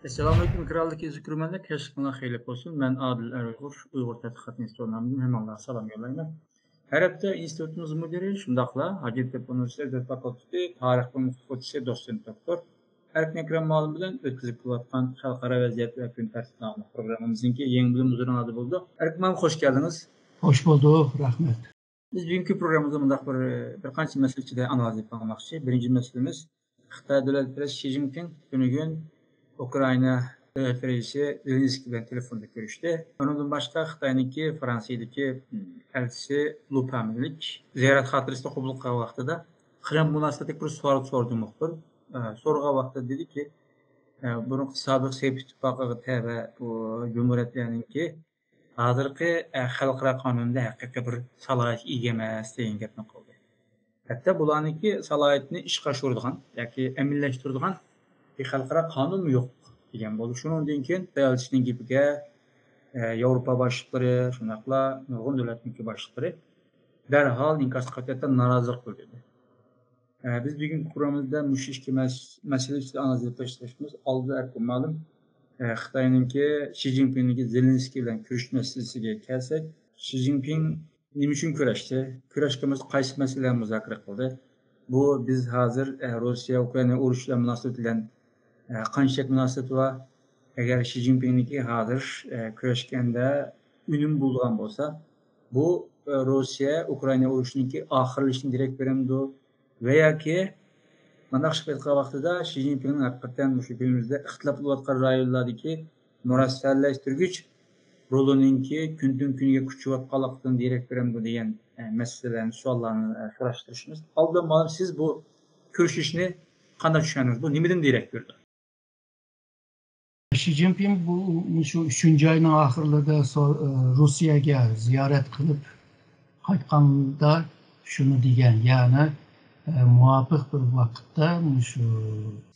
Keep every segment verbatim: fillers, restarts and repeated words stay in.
ئەسسالامۇئەلەيكۇم، ئېكراندىكى ئەزىز كۆرۈرمەنلەر، كەچلىكىڭلار خەيرلىك بولسۇن. مەن ئادىل ئەرئۇيغۇر، ئۇيغۇر تەتقىقات ئىنستىتۇتى نامىدىن ھەممىڭلارغا سالام يوللايمەن. ھەر ھەپتە ئىنستىتۇتىمىز مۇدىرى، شۇنداقلا ھاجەتتېپە ئۇنىۋېرسىتېتى ئەدەبىيات فاكۇلتېتى تارىخ بۆلۈمى ئوقۇتقۇچىسى، دوتسېنت دوكتور ئەركىن ئەكرەم مۇئەللىم بىلەن ئۆتكۈزۈپ كېلىۋاتقان خەلقئارا ۋەزىيەت ۋە كۈن تەرتىپى ناملىق پروگراممىمىزنىڭكى يېڭى بۆلۈمى ھۇزۇرۇڭلاردا بولىدۇ. ئەركىن مۇئەللىم، خوش كەلدىڭىز. خوش بولدۇق، رەھمەت. بىز بۈگۈنكى پروگراممىمىزدا مۇنداق بىر، بىر قانچە مەسىلە ئىچىدە ئانالىز ئېلىپ باقماقچى. بىرىنچى مەسىلىمىز، خىتاي دۆلەت رەئىسى شى جىنپىڭ تۈنۈگۈن ئۇكرائىنا دۆلەت رەئىسى زېلېنسكىي بىلەن تېلېفوندا كۆرۈشتى. ئۇنىڭدىن باشقا، خىتاينىڭكى فرانسىيەدىكى ئەلچىسى لۇ پامېنلىك زىيارەت خاتىرىسىنى قوبۇل قىلغان ۋاقتىدا، قىرىم مۇناسىۋەتلىك بىر سوئال سورىدى مۇخبىر. ئە، سورىغان ۋاقتىدا دېدىكى، ئە، بۇرۇنقى سابىق سوۋېت ئىتتىپاقىغا تەۋە بۇ جۇمھۇرىيەتلەرنىڭكى ھازىرقى، ئە، خەلقئارا قانۇندا ھەقىقىي بىر سالاھىيەتكە ئىگە ئەمەس دېگەن گەپنى قىلدى. ھەتتا بۇلارنىڭكى سالاھىيىتىنى ئىشقا ئاشۇرىدىغان ياكى ئەمەلىيلەشتۈرىدىغان بىر خەلقئارا قانۇنمۇ يوق دېگەن بولدى. شۇنىڭدىن كېيىن ئەلچىنىڭ گېپىگە، ئە، ياۋروپا باشلىقلىرى، شۇنداقلا نۇرغۇن دۆلەتنىڭكى باشلىقلىرى دەرھال ئىنكاس قاتتىق نارازىلىق بىلدۈردى. ئە، بىز بۈگۈنكى پروگراممىمىزدا مۇشۇ ئىككى مەس-، مەسىلە ئۈستىدە ئانالىز ئېلىپ باشلاشمىز. ئالدىدا ئەركىن مۇئەللىم، ئە، خىتاينىڭكى شى جىنپىڭنىڭكى زېلېنسكىي بىلەن كۆرۈشۈش مەسىلىسىگە كەلسەك، شى جىنپىڭ نېمە ئۈچۈن كۆرۈشتى؟ كۆرۈشكەن بولسا قايسى مەسىلىلەرنى مۇزاكىرە قىلدى؟ بۇ بىز ھازىر، ئە، روسىيە، ئۇكرائىنا ئۇرۇشى بىلەن مۇناسىۋىتى بىلەن، ئە، قانچىلىك مۇناسىۋىتى بار؟ ئەگەر شى جىنپىڭنىڭكى ھازىر، ئە، كۆرۈشكەندە ئۈنۈم بولىدىغان بولسا، بۇ، ئە، روسىيە، ئۇكرائىنا ئۇرۇشىنىڭكى ئاخىرلىشىشىنى دېرەك بېرەمدۇ؟ ۋە ياكى مانا شۇ ئېيتقان ۋاقتىدا شى جىنپىڭنىڭ ھەقىقەتەن مۇشۇ كۈنىمىزدە ئىختىلاپ بولۇۋاتقان رايونلاردىكى مۇرەسسەلەشتۈرگۈچ رولىنىڭكى كۈندىن كۈنگە كۈچىيىۋاتقانلىقىدىن دېرەك بېرەمدۇ دېگەن، ئە، مەسىلىلەرنى، سوئاللارنى، ئە، سوراشتۇرۇشىمىز. ئالدىن مۇئەللىم، سىز بۇ كۆرۈشۈشنى قانداق چۈشەندىڭىز؟ بۇ نېمىدىن دېرەك بېرىدۇ؟ شى جىنپىڭ بۇ، مۇشۇ ئۈچىنچى ئاينىڭ ئاخىرلىرىدا سو-، ئە، روسىيەگە زىيارەت قىلىپ قايتقاندا شۇنى دېگەن، يەنى، ئە، مۇۋاپىق بىر ۋاقىتتا مۇشۇ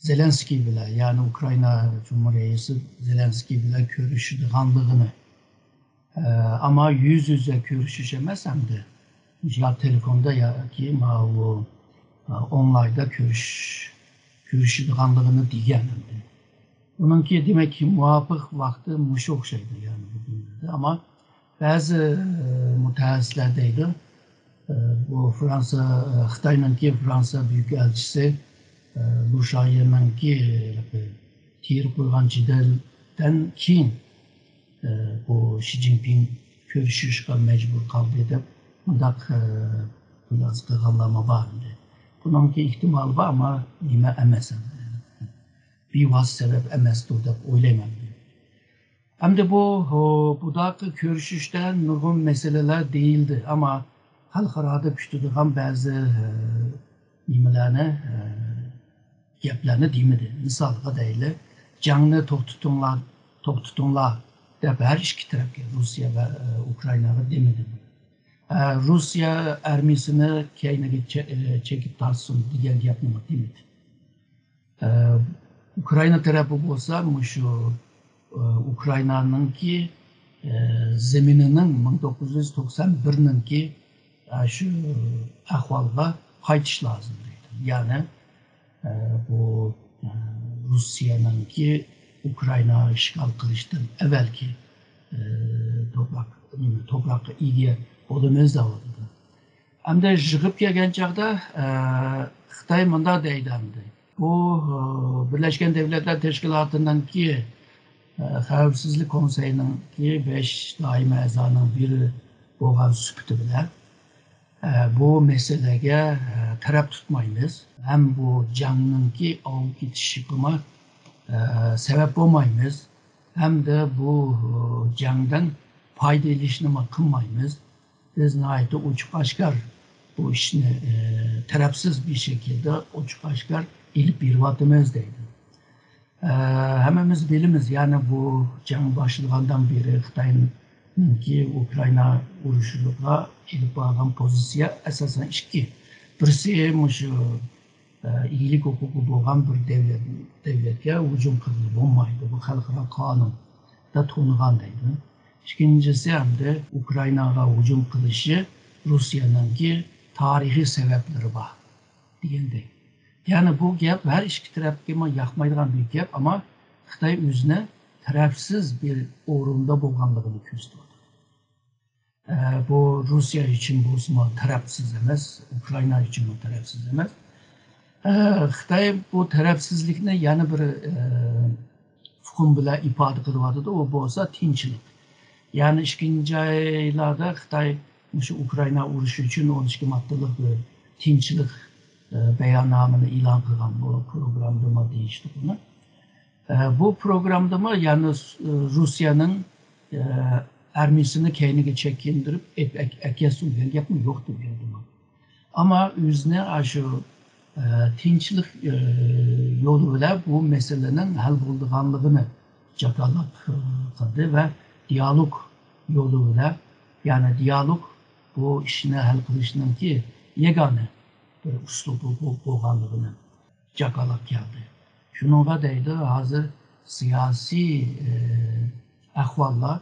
زېلېنسكىي بىلەن، يەنى ئۇكرائىنا جۇمھۇر رەئىسى زېلېنسكىي بىلەن كۆرۈشىدىغانلىقىنى، ئە، ئەمما يۈز يۈزە كۆرۈشۈش ئەمەس ئەمدى، يا تېلېفوندا ياكى ماۋۇ، ئە، ئونلايندا كۆرۈش-، كۆرۈشىدىغانلىقىنى دېگەن ئەمدى. ئۇنىڭكى، دېمەك، مۇۋاپىق ۋاقتى مۇشۇ ئوخشايدۇ، يەنى بۇ كۈنلەردە. ئەمما بەزى، ئە، مۇتەخەسسىسلەر دەيدۇ، ئە، بۇ فرانسا، ئە، خىتاينىڭكى فرانسا بۈيۈك ئەلچىسى، ئە، لۇ شايېننىڭكى، ئە، تېرىپ قويغان جېدەلدىن كېيىن، ئە، بۇ شى جىنپىڭ كۆرۈشۈشكە مەجبۇر قالدى دەپ مۇنداق، ئە، خۇلاسە قىلغانلارمۇ بار ئىدى. بۇنىڭكى ئېھتىمالى بار، ئەمما نېمە ئەمەس، بىۋاسىتە سەۋەب ئەمەستۇ دەپ ئويلايمەن. ئەمدى بۇ، بۇنداق كۆرۈشۈشتە نۇرغۇن مەسىلىلەر دېيىلدى، ئەمما خەلقئارادا كۈتىدىغان بەزى، نېمىلەرنى، گەپلەرنى دېمىدى. مىسالغا دەيلى، جەڭنى توختىتىڭلار، توختىتىڭلار دەپ ھەر ئىككى تەرەپكە، روسىيە ۋە، ئۇكرائىناغا دېمىدى. روسىيە ئارمىيىسىنى كەينىگە چە-، چېكىپ تارتسۇن دېگەن گەپنىمۇ دېمىدى. ئۇكرائىنا تەرەپى بولسا مۇشۇ، ئۇكرائىنانىڭكى، زېمىنىنىڭ مىڭ توققۇز يۈز توقسان بىرنىڭكى، شۇ ئەھۋالغا قايتىش لازىم دەيدۇ. يەنى، بۇ، روسىيەنىڭكى ئۇكرائىنا ئىشغال قىلىشتىن ئەۋۋەلكى، توپراق، نېمە، توپراققا ئىگە بولىمىز دەۋاتىدۇ. ئەمدى يىغىپ كەلگەن چاغدا، ئە، خىتاي مۇنداق دەيدۇ ئەمدى. بۇ، ئە، بىرلەشكەن دۆلەتلەر تەشكىلاتىنىڭكى، ئە، خەۋپسىزلىك كونسېيىنىڭكى بەش دائىمىي ئەزانىڭ بىرى بولغان سۈپىتى بىلەن، ئە، بۇ مەسىلىگە، ئە، تەرەپ تۇتمايمىز. ھەم بۇ جەڭنىڭكى ئاۋۇپ كېتىشىگىمۇ، ئە، سەۋەب بولمايمىز. ھەمدە بۇ، ئە، جەڭدىن پايدا ئېلىشنىمۇ قىلمايمىز. بىز ناھايىتى ئوچۇق ئاشكار بۇ ئىشنى، ئە، تەرەپسىز بىر شەكىلدە ئوچۇق ئاشكار ئېلىپ بېرىۋاتىمىز دەيدۇ. ئە، ھەممىمىز بىلىمىز، يەنى بۇ جەڭ باشلىغاندىن بېرى خىتاينىڭكى ئۇكرائىنا ئۇرۇشىغا ئېلىپ بارغان پوزىتسىيە ئاساسەن ئىككى. بىرسى مۇشۇ، ئە، ئىگىلىك ھوقۇقى بولغان بىر دەۋلەت، دەۋلەتكە ھۇجۇم قىلغىلى بولمايدۇ. بۇ خەلقئارا قانۇندا تونۇلغان دەيدۇ. ئىككىنچىسى ئەمدى ئۇكرائىناغا ھۇجۇم قىلىشى روسىيەنىڭكى تارىخىي سەۋەبلىرى بار دېگەندەك. يەنى بۇ گەپ ھەر ئىككى تەرەپكىمۇ ياقمايدىغان بىر گەپ، ئەمما خىتاي ئۆزىنى تەرەپسىز بىر ئورۇندا بولغانلىقىنى كۆرسىتىۋاتىدۇ. ئە، بۇ روسىيە ئۈچۈن بولسىمۇ تەرەپسىز ئەمەس، ئۇكرائىنا ئۈچۈنمۇ تەرەپسىز ئەمەس. ئە، خىتاي بۇ تەرەپسىزلىكنى يەنە بىر، ئە، ئۇقۇم بىلەن ئىپادە قىلىۋاتىدۇ، ئۇ بولسا تىنچلىق. يەنى ئىككىنچى ئايلاردا خىتاي مۇشۇ ئۇكرائىنا ئۇرۇشى ئۈچۈن ئون ئىككى ماددىلىق بىر تىنچلىق، ئە، باياننامىنى ئېلان قىلغان بۇ پروگراممىدىمۇ دېيىشتۇق ئۇنى. ئە، بۇ پروگراممىدىمۇ يەنى، ئە، روسىيەنىڭ، ئە، ئارمىيىسىنى كەينىگە چېكىندۈرۈپ ئەپ-، ئەك-، ئەكەتسۇن دېگەن گەپمۇ يوق دېگەندىمۇ. ئەمما ئۆزىنى ئاشۇ، ئە، تىنچلىق، ئە، يولى بىلەن بۇ مەسىلىنىڭ ھەل بولىدىغانلىقىنى جاكارلىق، ئە، قىلدى ۋە دىيالوگ يولى بىلەن، يەنى دىيالوگ بۇ ئىشنى ھەل قىلىشنىڭكى يېگانە بىر ئۇسلۇبى بو-، بولغانلىقىنى جاكارلاپ كەلدى. شۇنىڭغا دەيدۇ، ھازىر سىياسىي، ئە، ئەھۋاللار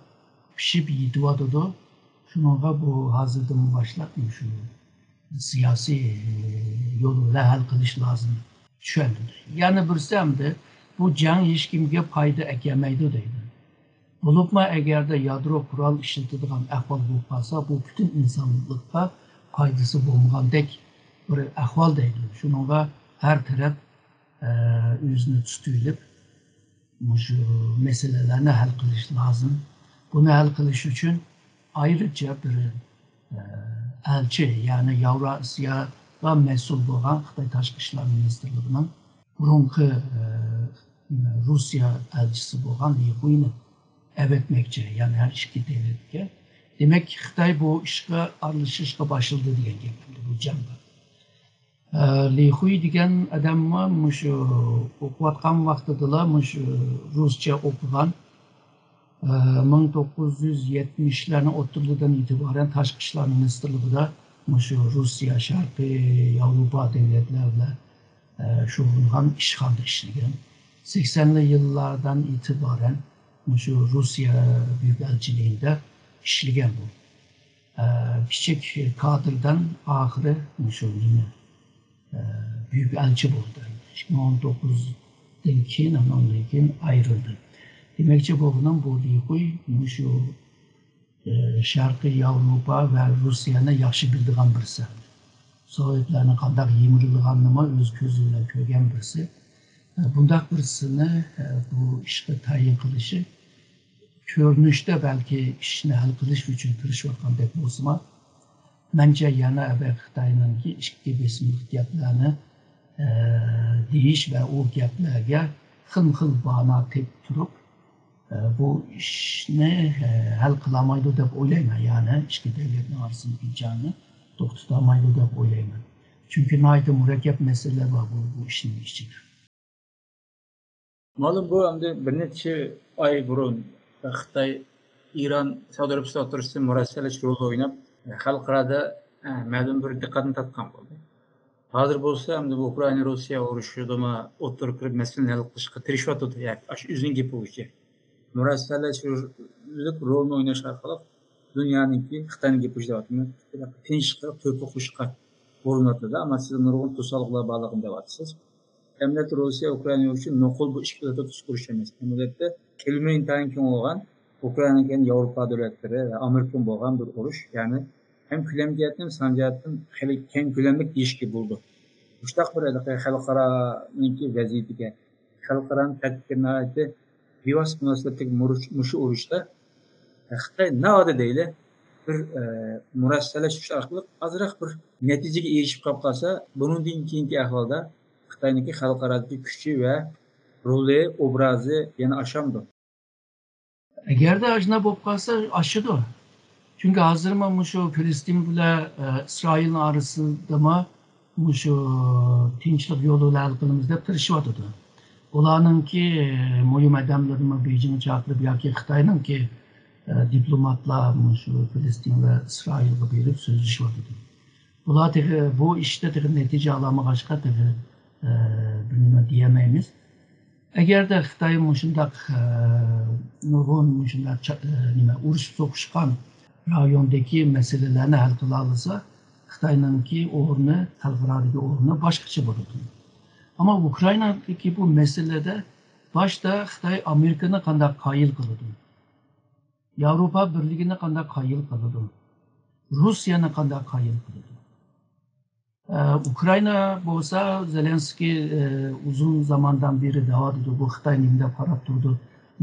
پىشىپ يېتىۋاتىدۇ. شۇنىڭغا بۇ ھازىردىن باشلاپ شۇ سىياسىي، ئە، يول بىلەن ھەل قىلىش لازىم. چۈشەندۈردى. يەنە بىرسى ئەمدى بۇ جەڭ ھېچكىمگە پايدا ئەكەلمەيدۇ دەيدۇ. بولۇپمۇ ئەگەردە يادرو قورال ئىشلىتىدىغان ئەھۋال بولۇپ قالسا، بۇ پۈتۈن ئىنسانلىققا پايدىسى بولمىغاندەك بىر ئەھۋال دەيدۇ. شۇنىڭغا ھەر تەرەپ، ئە، ئۆزىنى تۇتۇۋېلىپ، مۇشۇ مەسىلىلەرنى ھەل قىلىش لازىم. بۇنى ھەل قىلىش ئۈچۈن ئايرىچە بىر، ئە، ئەلچى، يەنى ياۋراسىياغا مەسئۇل بولغان خىتاي تاشقى ئىشلار مىنىستىرلىقىنىڭ بۇرۇنقى، ئە، روسىيە ئەلچىسى بولغان لى خۇينى ئەۋەتمەكچى، يەنى ھەر ئىككى دۆلەتكە. دېمەك، خىتاي بۇ ئىشقا ئارىلىشىشقا باشلىدى دېگەن گەپ ئەمدى بۇ جەڭدە. ئە، لى خۇي دېگەن ئادەممۇ مۇشۇ ئوقۇۋاتقان ۋاقتىدىلا مۇشۇ رۇسچە ئوقۇغان. ئە، مىڭ توققۇز يۈز يەتمىشلەرنىڭ ئوتتۇرىلىرىدىن ئېتىبارەن تاشقى ئىشلار مىنىستىرلىقىدا مۇشۇ رۇسىيە، شەرقىي ياۋروپا دۆلەتلەر بىلەن، ئە، شۇغۇللانغان ئىشخانىدا ئىشلىگەن. سەكسەنلى يىللاردىن ئېتىبارەن مۇشۇ رۇسىيە بۈيۈك ئەلچىلىكىدە ئىشلىگەن بۇ. ئە، كىچىك كادىردىن ئاخىرى مۇشۇ نېمە، ئە، بۈيۈك ئەلچى بولدى. ئىككى مىڭ ئون توققۇزدىن كېيىن، ئاندىن كېيىن ئايرىلدى. دېمەكچى بولغىنىم، بۇ لى خۇي مۇشۇ، ئە، شەرقىي ياۋروپا ۋە رۇسىيەنى ياخشى بىلىدىغان بىرسى. سوۋېتلارنىڭ قانداق يىمىرىلغانىنىمۇ ئۆز كۆزى بىلەن كۆرگەن بىرسى. ئە، بۇنداق بىرسىنى، ئە، بۇ ئىشقا تەيىن قىلىشى كۆرۈنۈشتە بەلكى ئىشنى ھەل قىلىش ئۈچۈن تىرىشىۋاتقاندەك بولسىمۇ، مەنچە يەنە ئەبەر خىتاينىڭكى ئىككى بېسىملىق گەپلەرنى، ئە، دېيىش ۋە ئۇ گەپلەرگە خىلمۇ خىل باھانە تېپىپ تۇرۇپ، ئە، بۇ ئىشنى، ئە، ھەل قىلالمايدۇ دەپ ئويلايمەن. يەنى ئىككى دۆلەتنىڭ ئارىسىدىكى جەڭنى توختىتالمايدۇ دەپ ئويلايمەن. چۈنكى ناھايىتى مۇرەككەپ مەسىلىلەر بار بۇ، بۇ ئىشنىڭ ئىچىدە. مەلۇم، بۇ ئەمدى بىر نەچچە ئاي بۇرۇن خىتاي، ئىران، سەئۇدى ئەرەبىستان ئوتتۇرىسىدا مۇرەسسەلەش رولى ئويناپ، خەلقئارادا، ئە، مەلۇم بىر دىققەتنى تارتقان بولدى. ھازىر بولسا ئەمدى بۇ ئۇكرائىنا، روسىيە ئۇرۇشىدىمۇ ئوتتۇرىغا كىرىپ مەسىلىنى ھەل قىلىشقا تىرىشىۋاتىدۇ. يەنى ئاشۇ ئۆزىنىڭ گېپى بويىچە مۇرەسسەلەشلىك رولىنى ئويناش ئارقىلىق دۇنيانىڭكى، خىتاينىڭ گېپى بويىچە دەۋاتىمەن، تىنچلىققا تۆھپە قوشۇشقا ئۇرۇنۇۋاتىدۇ. ئەمما سىز نۇرغۇن توسالغۇلار بارلىقىنى دەۋاتىسىز. ئەمەلىيەتتە روسىيە ئۇكرائىنا ئۇرۇشى نوقۇل بۇ ئىككى دۆلەتتە تۇتۇش ئۇرۇش ئەمەس. ئەمەلىيەتتە كۆلىمى ئىنتايىن كەڭ بولغان، ئۇكرائىنادىن كېيىن ياۋروپا دۆلەتلىرى ۋە ئامېرىكىدىن بولغان بىر ئۇرۇش. يەنى ھەم كۆلەم جەھەتتىن، ھەم سان جەھەتتىن خېلى كەڭ كۆلەملىك دېيىشكە بولىدۇ. مۇشۇنداق بىر ھېلىقى خەلقئارانىڭكى ۋەزىيىتىگە، خەلقئارانىڭ تەرتىپىگە ناھايىتى بىۋاسىتە مۇناسىۋەتلىك مۇرۇش-، مۇشۇ ئۇرۇشتا خىتاي ناۋادا دەيلى بىر، ئە، مۇرەسسەلەشتۈرۈش ئارقىلىق ئازراق بىر نەتىجىگە ئېرىشىپ قاپ قالسا، بۇنىڭدىن كېيىنكى ئەھۋالدا خىتاينىڭكى خەلقئارادىكى كۈچى ۋە رولى، ئوبرازى يەنە ئاشامدۇ؟ ئەگەردە ئاشۇنداق بولۇپ قالسا، ئاشىدۇ. چۈنكى ھازىرمۇ مۇشۇ فىلىستىن بىلەن، ئە، ئىسرائىلنىڭ ئارىسىدىمۇ مۇشۇ تىنچلىق يولى بىلەن ھەل قىلىمىز دەپ تىرىشىۋاتىدۇ. ئۇلارنىڭكى، ئە، مۇھىم ئادەملىرىنىمۇ بېيجىڭغا چاقىرىپ ياكى خىتاينىڭكى، ئە، دىپلوماتلار مۇشۇ فىلىستىن ۋە ئىسرائىلغا بېرىپ سۆزلىشىۋاتىدۇ. بۇلار تېخى، بۇ ئىشتا تېخى نەتىجە ئالالمىغاچقا تېخى، ئە، بىر نېمە دېيەلمەيمىز. ئەگەردە خىتاي مۇشۇنداق، ئە، نۇرغۇن مۇشۇنداق چا-، ئە، نېمە، ئۇرۇشۇپ سوقۇشقان رايوندىكى مەسىلىلەرنى ھەل قىلالىسا، خىتاينىڭكى ئورنى، خەلقئارادىكى ئورنى باشقىچە بولىدۇ. ئەمما ئۇكرائىنادىكى بۇ مەسىلىدە باشتا خىتاي ئامېرىكىنى قانداق قايىل قىلىدۇ؟ ياۋروپا بىرلىكىنى قانداق قايىل قىلىدۇ؟ روسىيەنى قانداق قايىل قىلىدۇ؟ ئە، ئۇكرائىنا بولسا زېلېنسكىي، ئە، ئۇزۇن زاماندىن بېرى دەۋاتىدۇ، بۇ خىتاي نېمە دەپ قاراپ تۇرىدۇ،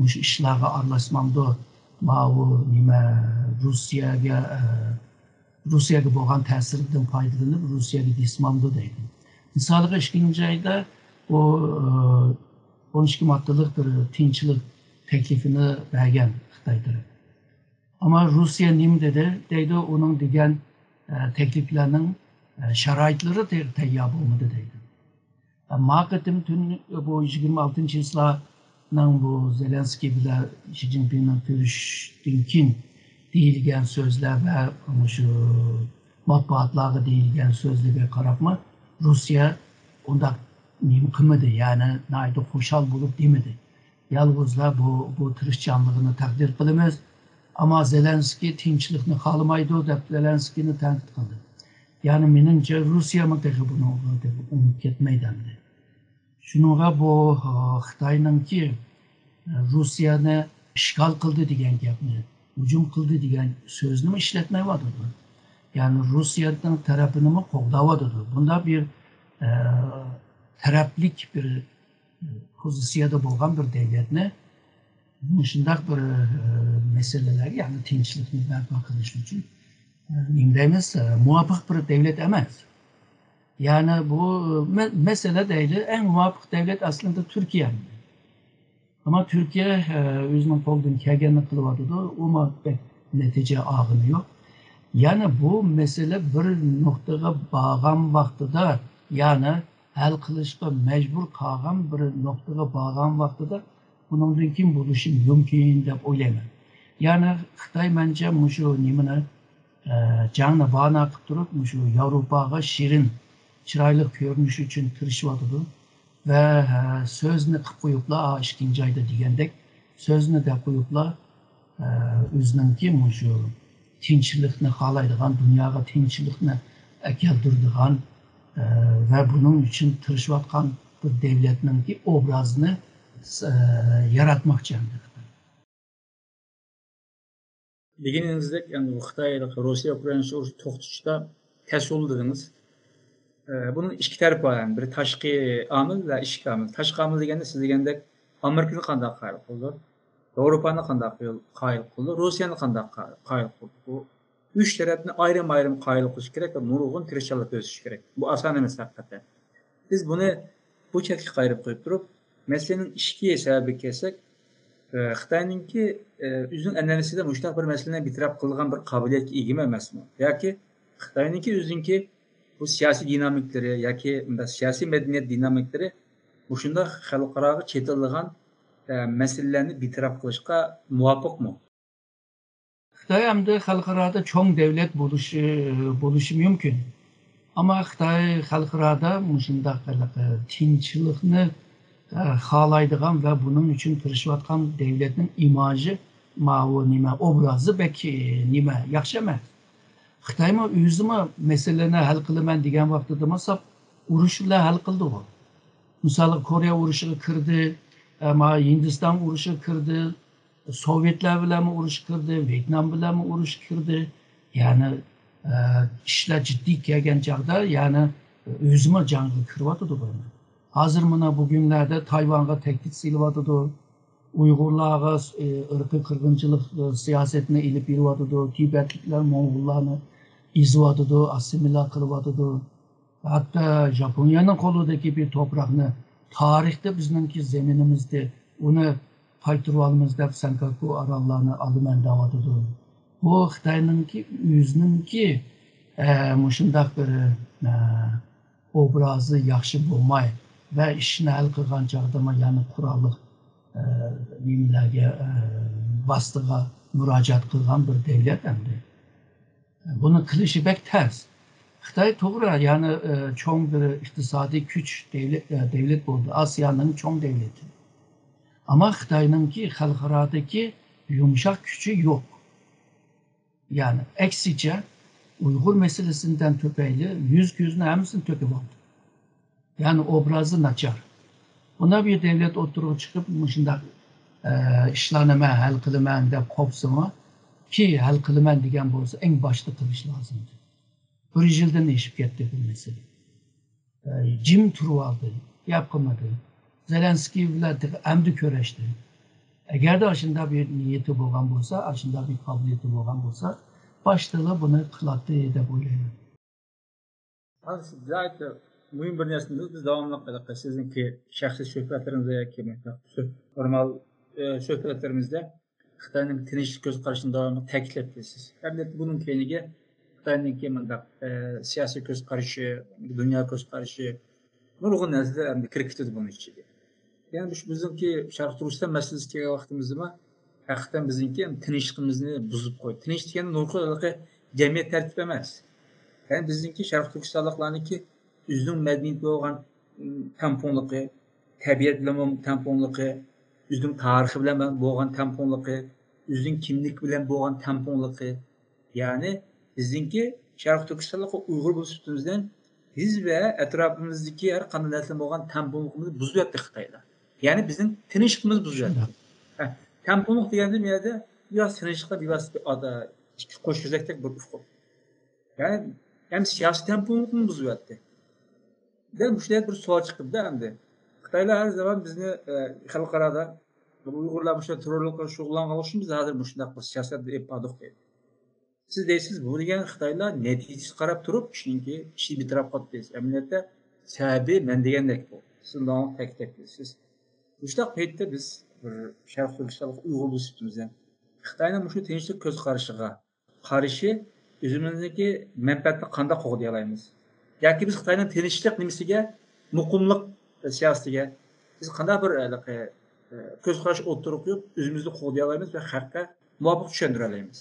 مۇشۇ ئىشلارغا ئارىلاشمامدۇ، ماۋۇ نېمە، روسىيەگە، ئە، روسىيەگە بولغان تەسىرىدىن پايدىلىنىپ، روسىيەگە دېسمامدۇ دەيدۇ. مىسالىغا، ئىككىنچى ئايدا ئۇ، ئە، ئون ئىككى ماددىلىق بىر تىنچلىق تەكلىپىنى بەرگەن خىتاي تەرەپ. ئەمما روسىيە نېمە دېدى؟ دەيدۇ، ئۇنىڭ دېگەن، ئە، تەكلىپلەرنىڭ، ئە، شارائىتلىرى تە-، تەييار بولمىدى دەيدۇ. ئە، ما قېتىم تۈن بۇ يىگىرمە ئالتىنچى چىسلانىڭ بۇ زېلېنسكىي بىلەن شى جىنپىڭنىڭ كۆرۈشۈشتىن كېيىن دېيىلگەن سۆزلەر ۋە مۇشۇ مەتبۇئاتلارغا دېيىلگەن سۆزلەرگە قاراپمۇ، روسىيە ئۇنداق نېمە قىلمىدى، يەنى ناھايىتى خۇشال بولۇپ دېمىدى. يالغۇزلا بۇ، بۇ تىرىشچانلىقىنى تەقدىر قىلىمىز. ئەمما زېلېنسكىي تىنچلىقنى خالىمايدۇ دەپ زېلېنسكىينى تەنقىد قىلدى. يەنى مېنىڭچە روسىيەمۇ تېخى بۇنىڭغا تېخى ئۇنىپ كەتمەيدۇ ئەمدى. شۇنىڭغا بۇ، ئا، خىتاينىڭكى، ئا، روسىيەنى ئىشغال قىلدى دېگەن گەپنى، ھۇجۇم قىلدى دېگەن سۆزنىمۇ ئىشلەتمەيۋاتىدۇ. يەنى روسىيەنىڭ تەرىپىنىمۇ قوغداۋاتىدۇ. بۇنداق بىر، ئا، تەرەپلىك بىر پوزىتسىيەدە بولغان بىر دەۋلەتنى مۇشۇنداق بىر، ئە، مەسىلىلەرگە، يەنى تىنچلىقنى بەرپا قىلىش ئۈچۈن، ئە، نېمە دەيمىز، ئە، مۇۋاپىق بىر دەۋلەت ئەمەس. يەنى بۇ مە-، مەسىلە دەيلى، ئەڭ مۇۋاپىق دەۋلەت ئەسلىدە تۈركىيە. ئەمما تۈركىيە، ئە، ئۆزىنىڭ قولىدىن كەلگەننى قىلىۋاتىدۇ، ئۇمۇ بەك نەتىجە ئالغىنى يوق. يەنى بۇ مەسىلە بىر نۇقتىغا بارغان ۋاقتىدا، يەنى ھەل قىلىشقا مەجبۇر قالغان بىر نۇقتىغا بارغان ۋاقتىدا، بۇنىڭدىن كېيىن بولۇشى مۇمكىن دەپ ئويلايمەن. يەنى خىتاي مەنچە مۇشۇ نېمىنى، ئە، جەڭنى باھانە قىلىپ تۇرۇپ، مۇشۇ ياۋروپاغا شېرىن، چىرايلىق كۆرۈنۈش ئۈچۈن تىرىشىۋاتىدۇ. ۋە، ئە، سۆزنى قىلىپ قويۇپلا، ئا، ئىككىنچى ئايدا دېگەندەك، سۆزنى دەپ قويۇپلا، ئە، ئۆزىنىڭكى مۇشۇ تىنچلىقنى خالايدىغان، دۇنياغا تىنچلىقنى ئەكەلدۈرىدىغان، ئە، ۋە بۇنىڭ ئۈچۈن تىرىشىۋاتقان بىر دەۋلەتنىڭكى ئوبرازىنى، ئە، ياراتماقچى ئەمدى خىتاي. دېگىنىڭىزدەك، ئەمدى بۇ خىتاي روسىيە ئۇكرائىنا ئۇرۇشى توختىتىشتا تەس يولدا دېدىڭىز. ئە، بۇنىڭ ئىككى تەرىپى بار، يەنى بىر تاشقى ئامىل ۋە ئىچكى ئامىل. تاشقى ئامىل دېگەندە، سىز دېگەندەك، ئامېرىكىنى قانداق قايىل قىلىدۇ؟ ياۋروپانى قانداق قايىل قىلىدۇ؟ روسىيەنى قانداق قايىل قىلىدۇ؟ بۇ ئۈچ تەرەپنى ئايرىم-ئايرىم قايىل قىلىش كېرەك ۋە نۇرغۇن تىرىشچانلىق كۆرسىتىش كېرەك. بۇ ئاسان ئەمەس ھەقىقەتەن. بىز بۇنى بۇ چەتكە قايرىپ قويۇپ تۇرۇپ، مەسىلىنىڭ ئىچكى سەۋەبىگە كەلسەك، ئە، خىتاينىڭكى، ئە، ئۆزىنىڭ ئەنئەنىسىدە مۇشۇنداق بىر مەسىلىنى بىتەرەپ قىلىدىغان بىر قابىلىيەتكە ئىگىمۇ ئەمەسمۇ؟ ياكى خىتاينىڭكى ئۆزىنىڭكى بۇ سىياسىي دىنامىكلىرى ياكى مۇنداق سىياسىي مەدەنىيەت دىنامىكلىرى مۇشۇنداق خەلقئاراغا چېتىلىدىغان، ئە، مەسىلىلەرنى بىتەرەپ قىلىشقا مۇۋاپىقمۇ؟ خىتاي ئەمدى خەلقئارادا چوڭ دەۋلەت بولۇشى، بولۇشى مۇمكىن. ئەمما خىتاي خەلقئارادا مۇشۇنداق ھېلىقى تىنچلىقنى، ئە، خالايدىغان ۋە بۇنىڭ ئۈچۈن تىرىشىۋاتقان دەۋلەتنىڭ ئىماژى، ماۋۇ نېمە، ئوبرازى بەك، نېمە، ياخشى ئەمەس. خىتايمۇ ئۆزىمۇ مەسىلىنى ھەل قىلىمەن دېگەن ۋاقتىدىمۇ ساپ ئۇرۇش بىلەن ھەل قىلدىغۇ. مىسالغا، كورېيە ئۇرۇشىغا كىردى، ئە، ما ھىندىستان ئۇرۇشىغا كىردى، سوۋېتلار بىلەنمۇ ئۇرۇشقا كىردى، ۋيېتنام بىلەنمۇ ئۇرۇشقا كىردى. يەنى، ئە، ئىشلار جىددىي كەلگەن چاغدا، يەنى ئۆزىمۇ جەڭگە كىرىۋاتىدۇ بۇ. ھازىر مانا بۈگۈنلەردە تايۋانغا تەھدىت سېلىۋاتىدۇ. ئۇيغۇرلارغا، ئە، ئىرقىي قىرغىنچىلىق، ئە، سىياسەتنى ئېلىپ بېرىۋاتىدۇ. تىبەتلىكلەر موڭغۇللارنى ئېزىۋاتىدۇ، ئاسسىمىليە قىلىۋاتىدۇ. ھەتتا ژاپونىيەنىڭ قولىدىكى بىر توپراقنى تارىختا بىزنىڭكى زېمىنىمىزدە ئۇنى قايتۇرۇۋالىمىز دەپ سەنكاكۇ ئاراللارنى ئالىمەن دەۋاتىدۇ. بۇ خىتاينىڭكى ئۆزىنىڭكى، ئە، مۇشۇنداق بىر، ئە، ئوبرازى ياخشى بولماي ۋە ئىشنى ھەل قىلغان چاغدىمۇ يەنە قوراللىق، ئە، نېمىلەرگە، ئە، ۋاسىتىگە مۇراجىئەت قىلغان بىر دەۋلەت ئەمدى. بۇنى قىلىشى بەك تەس. خىتاي توغرا، يەنى، ئە، چوڭ بىر ئىقتىسادىي كۈچ، دەۋلەت، ئە، دەۋلەت بولدى. ئاسىيانىڭ چوڭ دەۋلىتى. ئەمما خىتاينىڭكى خەلقئارادىكى يۇمشاق كۈچى يوق. يەنى ئەكسىچە، ئۇيغۇر مەسىلىسىدىن تۆپەيلى يۈز كۆزنى ھەممىسىنى تۆكۈۋالدى. يەنى ئوبرازى ناچار. مۇنداق بىر دەۋلەت ئوتتۇرىغا چىقىپ، مۇشۇنداق، ئە، ئىشلارنى مەن ھەل قىلىمەن دەپ قوپسىمۇ، كى ھەل قىلىمەن دېگەن بولسا، ئەڭ باشتا قىلىش لازىم. بىر يىلدىن ئېشىپ كەتتى بۇ مەسىلە. ئە، جىم تۇرۇۋالدى، گەپ قىلمىدى. زېلېنسكىي بىلەن تېخى ئەمدى كۆرۈشتى. ئەگەردە ئاشۇنداق بىر نىيىتى بولغان بولسا، ئاشۇنداق بىر قابىلىيىتى بولغان بولسا، باشتىلا بۇنى قىلاتتى دەپ ئويلايمەن. ھازىر سىز بىدايىتى مۇھىم بىر نەرسىنى بىز داۋاملىق ھېلىقى سىزنىڭكى شەخسىي سۆھبەتلىرىڭىزدە ياكى مۇنداق سۆھ-، نورمال، ئە، سۆھبەتلىرىمىزدە خىتاينىڭ تىنچلىق كۆز قارىشىنى داۋاملىق تەكىتلەپ كېلىسىز. ئەمدى بۇنىڭ كەينىگە خىتاينىڭكى مۇنداق، ئە، سىياسىي كۆز قارىشى، دۇنيا كۆز قارىشى، نۇرغۇن نەرسىلەر ئەمدى كىرىپ كېتىدۇ بۇنىڭ ئىچىگە. يەنى مۇشۇ بىزنىڭكى شەرقىي تۈركىستان مەسىلىسى كەلگەن ۋاقتىمىزدىمۇ ھەقىقەتەن بىزنىڭكى تىنچلىقىمىزنى بۇزۇپ قويدى. تىنچ دېگەندە نۇرغۇن ھېلىقى جەمئىيەت تەرتىپى ئەمەس. يەنى بىزنىڭكى شەرقىي تۈركىستانلىقلارنىڭكى ئۆزىنىڭ مەدەنىيىتى بولغان، ئىم، تەڭپۇڭلۇقى، تەبىئەت بىلەن بولغان تەڭپۇڭلۇقى، ئۆزىنىڭ تارىخى بىلەن بولغان تەڭپۇڭلۇقى، ئۆزىنىڭ كىملىكى بىلەن بولغان تەڭپۇڭلۇقى. يەنى بىزنىڭكى شەرقىي تۈركىستانلىق ئۇيغۇر بولۇش سۈپىتىمىزدىن بىز ۋە ئەتراپىمىزدىكى ھەر قانداق نەرسىدە بولغان تەڭپۇڭلۇقىمىزنى بۇزۇۋەتتى خىتايلار. يەنى بىزنىڭ تىنچلىقىمىزنى بۇزۇۋەتتى. شۇنداق. ھە، تەڭپۇڭلۇق دېگەندە بۇ يەردە بىۋاسىتە تىنچلىققا بىۋاسىتە بىر ئادا-، ئىككى قوش كۆزەكتەك بىر ئۇقۇم. يەنى ھەم سىياسىي تەڭپۇڭلۇقنى بۇزۇۋەتتى. دەل مۇشۇنداق بىر سوئال چىقتىدا ئەمدى. خىتايلار ھەر زامان بىزنى، ئە، خەلقئارادا ئۇيغۇرلار مۇشۇ تېررورلۇققا شۇغۇللانغانلىقى ئۈچۈن بىز ھازىر مۇشۇنداق بىر سىياسەتنى ئېلىپ باردۇق دەيدۇ. سىز دەيسىز، بۇ دېگەن خىتايلار نەتىجىسىگە قاراپ تۇرۇپ ئىشنىڭكى ئىشنى بىتەرەپ قىلىپ دەيسىز. ئەمەلىيەتتە سەۋەبى مەن دېگەندەك بۇ. سىز داۋاملىق تەكىتلەپ كېلىسىز. مۇشۇنداق پەيتتە بىز بىر شەرقىي تۈركىستانلىق ئۇيغۇر بولۇش سۈپىتىمىزدىن خىتاينىڭ مۇشۇ تىنچلىق كۆز قارىشىغا قارشى ئۆزىمىزنىڭكى مەنپەئەتنى قانداق قوغدىيالايمىز؟ ياكى بىز خىتاينىڭ تىنچلىق نېمىسىگە، مۇقىملىق سىياسىتىگە بىز قانداق بىر، ھېلىقى، كۆز قاراش ئوتتۇرىغا قويۇپ، ئۆزىمىزنى قوغدىيالايمىز ۋە خەلققە مۇۋاپىق چۈشەندۈرەلەيمىز؟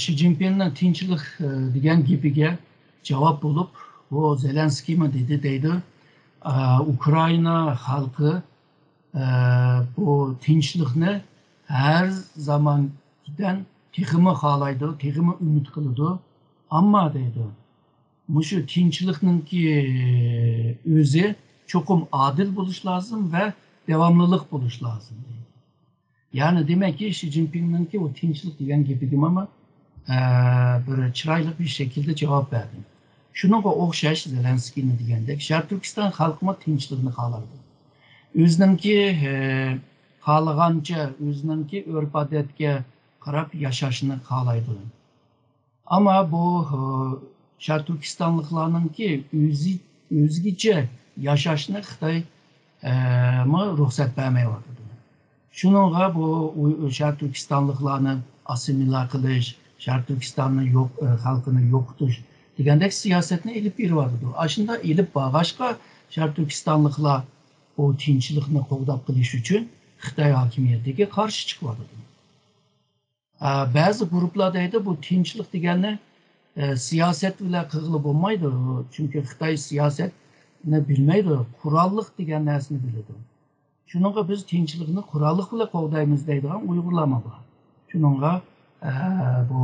شى جىنپىڭنىڭ تىنچلىق، ئە، دېگەن گېپىگە جاۋاب بولۇپ، بۇ زېلېنسكىيمۇ دېدى دەيدۇ، ئە، ئۇكرائىنا خەلقى، ئە، بۇ تىنچلىقنى ھەر زاماندىن تېخىمۇ خالايدۇ، تېخىمۇ ئۈمىد قىلىدۇ. ئەمما دەيدۇ، مۇشۇ تىنچلىقنىڭكى ئۆزى چوقۇم ئادىل بولۇش لازىم ۋە داۋاملىق بولۇش لازىم دەيدۇ. يەنى دېمەككى، شى جىنپىڭنىڭكى ئۇ تىنچلىق دېگەن گېپىگىمۇ، ئە، بىر چىرايلىق بىر شەكىلدە جاۋاب بەردى. شۇنىڭغا ئوخشاش زېلېنسكىينىڭ دېگەندەك، شەرقىي تۈركىستان خەلقىمۇ تىنچلىقنى خالايدۇ. ئۆزىنىڭكى، ئە، خالىغانچە، ئۆزىنىڭكى ئۆرپ-ئادەتكە قاراپ ياشاشنى خالايدۇ. ئەمما بۇ، ئە، شەرقىي تۈركىستانلىقلارنىڭكى ئۆزى، ئۆزگىچە ياشاشنى خىتاي، ئە، مۇ رۇخسەت بەرمەيۋاتىدۇ. شۇنىڭغا بۇ ئۇ-، شەرقىي تۈركىستانلىقلارنى ئاسسىمىلياتسىيە قىلىش، شەرقىي تۈركىستاننى يوق، ئە، خەلقىنى يوقىتىش دېگەندەك سىياسەتنى ئېلىپ بېرىۋاتىدۇ. ئاشۇنداق ئېلىپ بارغاچقا، شەرقىي تۈركىستانلىقلار بۇ تىنچلىقنى قوغداپ قېلىش ئۈچۈن خىتاي ھاكىمىيىتىگە قارشى چىقىۋاتىدۇ. ئە، بەزى گۇرۇپپىلار دەيدۇ، بۇ تىنچلىق دېگەننى، ئە، سىياسەت بىلەن قىلغىلى بولمايدۇ. چۈنكى خىتاي سىياسەتنى بىلمەيدۇ، قوراللىق دېگەن نەرسىنى بىلىدۇ. شۇنىڭغا بىز تىنچلىقنى قوراللىق بىلەن قوغدايمىز دەيدىغان ئۇيغۇرلارمۇ بار. شۇنىڭغا، ئە، بۇ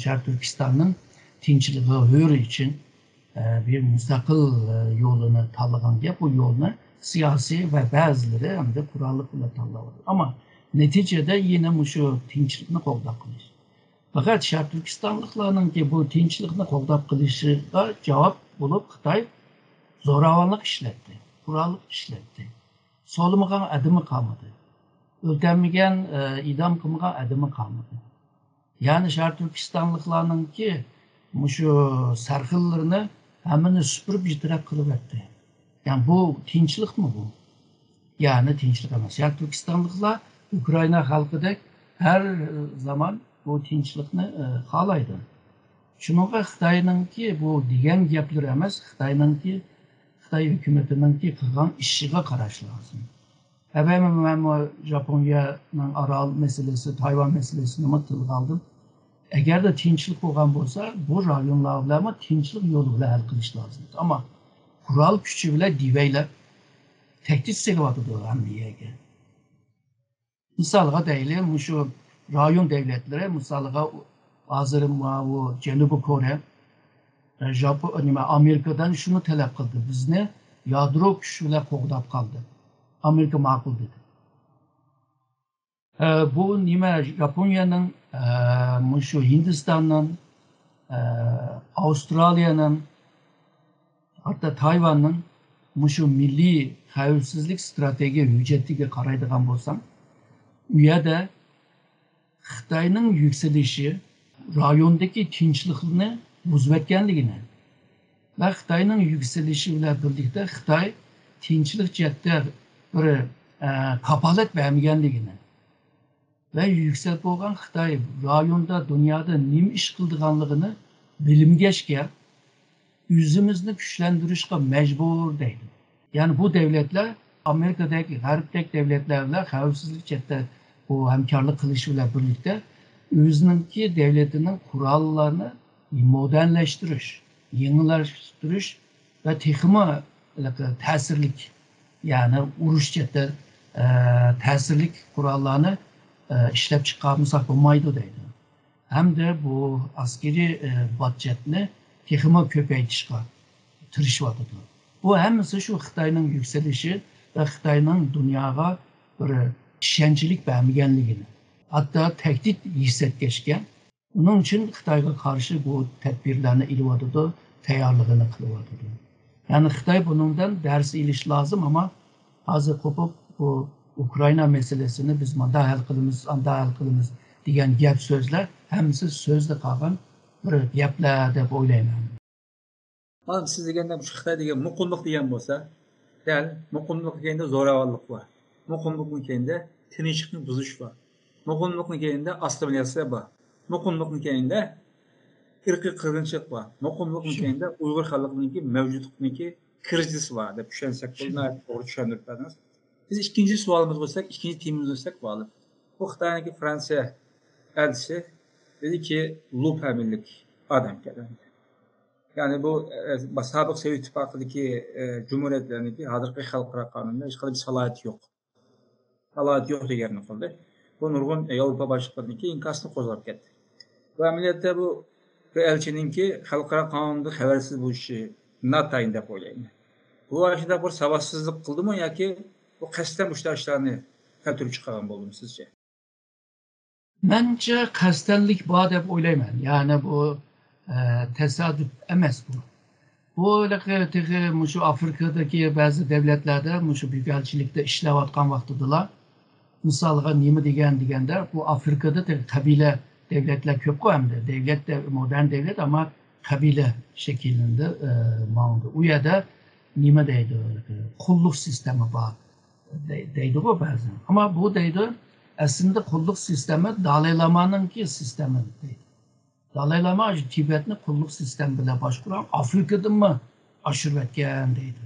شەرقىي تۈركىستاننىڭ تىنچلىقى ھۆرى ئۈچۈن، ئە، بىر مۇستەقىل، ئە، يولىنى تاللىغان گەپ. بۇ يولنى سىياسىي ۋە بەزىلىرى ئەمدى قوراللىق بىلەن تاللاۋاتىدۇ. ئەمما نەتىجىدە يەنە مۇشۇ تىنچلىقنى قوغداپ قېلىش. پەقەت شەرقىي تۈركىستانلىقلارنىڭكى بۇ تىنچلىقنى قوغداپ قېلىشىغا جاۋاب بولۇپ خىتاي زوراۋانلىق ئىشلەتتى، قوراللىق ئىشلەتتى. سولىمىغان ئادىمى قالمىدى. ئۆلتۈرمىگەن، ئە، ئىدام قىلمىغان ئادىمى قالمىدى. يەنى شەرقىي تۈركىستانلىقلارنىڭكى مۇشۇ سەرخىللىرىنى ھەممىنى سۈپۈرۈپ بىتەرەپ قىلىۋەتتى. يەنى بۇ تىنچلىقمۇ بۇ؟ يەنى تىنچلىق ئەمەس. شەرقىي تۈركىستانلىقلار ئۇكرائىنا خەلقىدەك ھەر زامان بۇ تىنچلىقنى، ئە، خالايدۇ. شۇنىڭغا خىتاينىڭكى بۇ دېگەن گەپلىرى ئەمەس، خىتاينىڭكى، خىتاي ھۆكۈمىتىنىڭكى قىلغان ئىشىغا قاراش لازىم. ئەبەمە مەنمۇ ژاپونىيەنىڭ ئارال مەسىلىسى، تايۋان مەسىلىسىنىمۇ تىلغا ئالدىم. ئەگەردە تىنچلىق بولغان بولسا، بۇ رايونلار بىلەنمۇ تىنچلىق يولى بىلەن ھەل قىلىش لازىم. ئەمما قورال كۈچى بىلەن دېۋەيلەپ، تەھدىت سېلىۋاتىدۇ ھەممە يەرگە. مىسالغا دەيلى، مۇشۇ رايون دەۋلەتلىرى، مىسالغا، ھازىر ماۋۇ جەنۇبىي كورېيە، ژاپو-، نېمە، ئامېرىكىدىن شۇنى تەلەپ قىلدى، بىزنى يادرو كۈچ بىلەن قوغداپ قالدى. ئامېرىكا ماقۇل دېدى. ئە، بۇ نېمە، ياپونىيەنىڭ، ئە، مۇشۇ ھىندىستاننىڭ، ئە، ئاۋسترالىيەنىڭ، ھەتتا تايۋاننىڭ مۇشۇ مىللىي خەۋپسىزلىك ستراتېگىيە ھۆججەتلىرىگە قارايدىغان بولساڭ، ئۇ يەردە خىتاينىڭ يۈكسىلىشى رايوندىكى تىنچلىقنى بۇزۇۋەتكەنلىكىنى ۋە خىتاينىڭ يۈكسىلىشى بىلەن بىرلىكتە خىتاي تىنچلىق جەھەتتە بىر، ئە، كاپالەت بەرمىگەنلىكىنى ۋە يۈكسەك بولغان خىتاي رايوندا، دۇنيادا نېمە ئىش قىلىدىغانلىقىنى بىلمىگەچكە، ئۆزىمىزنى كۈچلەندۈرۈشقا مەجبۇر دەيدۇ. يەنى بۇ دەۋلەتلەر ئامېرىكىدەك، غەربتەك دەۋلەتلەر بىلەن خەۋپسىزلىك جەھەتتە بۇ ھەمكارلىق قىلىش بىلەن بىرلىكتە ئۆزىنىڭكى دەۋلىتىنىڭ قوراللارنى مودېرنلەشتۈرۈش، يېڭىلاشتۇرۇش ۋە تېخىمۇ تەسىرلىك، يەنى ئۇرۇش جەھەتتە، ئە، تەسىرلىك قوراللارنى، ئە، ئىشلەپ چىقارمىساق بولمايدۇ دەيدۇ. ھەمدە بۇ ئەسكىرىي، ئە، باجەتنى تېخىمۇ كۆپەيتىشقا تىرىشىۋاتىدۇ. بۇ ھەممىسى شۇ خىتاينىڭ يۈكسىلىشى ۋە خىتاينىڭ دۇنياغا بىر ئىشەنچلىك بەرمىگەنلىكىنى، ھەتتا تەھدىت ھېس ئەتكەچكە، ئۇنىڭ ئۈچۈن خىتايغا قارشى بۇ تەدبىرلەرنى ئېلىۋاتىدۇ، تەييارلىقىنى قىلىۋاتىدۇ. يەنى خىتاي بۇنىڭدىن دەرس ئېلىش لازىم، ئەمما ھازىر قوپۇپ بۇ ئۇكرائىنا مەسىلىسىنى بىز مۇنداق ھەل قىلىمىز، ئانداق ھەل قىلىمىز دېگەن گەپ سۆزلەر ھەممىسى سۆزدە قالغان بىر گەپلەر دەپ ئويلايمەن. مانا سىز دېگەندە مۇشۇ خىتاي دېگەن مۇقىملىق دېگەن بولسا، دەل مۇقىملىقنىڭ كەينىدە زوراۋانلىق بار. مۇقىملىقنىڭ كەينىدە تىنچلىقنى بۇزۇش بار. مۇقىملىقنىڭ كەينىدە ئاسسىمىلياتسىيە بار. مۇقىملىقنىڭ كەينىدە ئىرقىي قىرغىنچىلىق بار. مۇقىملىقنىڭ كەينىدە ئۇيغۇر خەلقىنىڭكى مەۋجۇتلۇقىنىڭكى كىرىزىس بار دەپ چۈشەنسەك بولىدۇ. ناھايىتى توغرا چۈشەندۈرۈپ بەردىڭىز. بىز ئىككىنچى سوئالىمىزغا ئۆتسەك، ئىككىنچى تېمىمىزغا ئۆتسەك بولىدۇ. بۇ خىتاينىڭكى فرانسىيە ئەلچىسى دېدىكى، لۇ فامىلىلىك ئادەمكەن. يەنى بۇ، ئە، سابىق سوۋېت ئىتتىپاقىدىكى، ئە، جۇمھۇرىيەتلەرنىڭكى ھازىرقى خەلقئارا قانۇندا ھېچقانداق سالاھىيىتى يوق. سالاھىيىتى يوق دېگەننى قىلدى. بۇ نۇرغۇن ياۋروپا باشلىقلىرىنىڭكى ئىنكاسىنى قوزغاپ كەتتى. بۇ ئەمەلىيەتتە بۇ، بۇ ئەلچىنىڭكى خەلقئارا قانۇندىن خەۋەرسىز بولۇشى ناتايىن دەپ ئويلايمەن. بۇ ئاشۇنداق بىر ساۋاتسىزلىق قىلدىمۇ ياكى بۇ قەستەن مۇشۇنداق ئىشلارنى كەلتۈرۈپ چىقارغان بولدىمۇ سىزچە؟ مەنچە قەستەنلىك بار دەپ ئويلايمەن. يەنى بۇ، ئە، تاسادىپ ئەمەس بۇ. بۇ ھېلىقى تېخى مۇشۇ ئافرىقىدىكى بەزى دەۋلەتلەردە مۇشۇ بۈيۈك ئەلچىلىكتە ئىشلەۋاتقان ۋاقتىدىلا، مىسالغا نېمە دېگەن دېگەندە، بۇ ئافرىقىدا تېخى قەبىلە دەۋلەتلەر كۆپقۇ ئەمدى. دەۋلەت دە-، مودېرن دەۋلەت، ئەمما قەبىلە شەكىللىنىدۇ، ئە، ماڭىدۇ. ئۇ يەردە نېمە دەيدۇ، قۇللۇق سىستېما بار دەي-، دەيدىغۇ بەزى. ئەمما بۇ دەيدۇ، ئەسلىدە قۇللۇق سىستېما دالاي لامانىڭكى سىستېما دەيدۇ. دالاي لاما شۇ تىبەتنى قۇللۇق سىستېما بىلەن باشقۇرغان، ئافرىكىدىنمۇ ئاشۇرۇۋەتكەن دەيدۇ.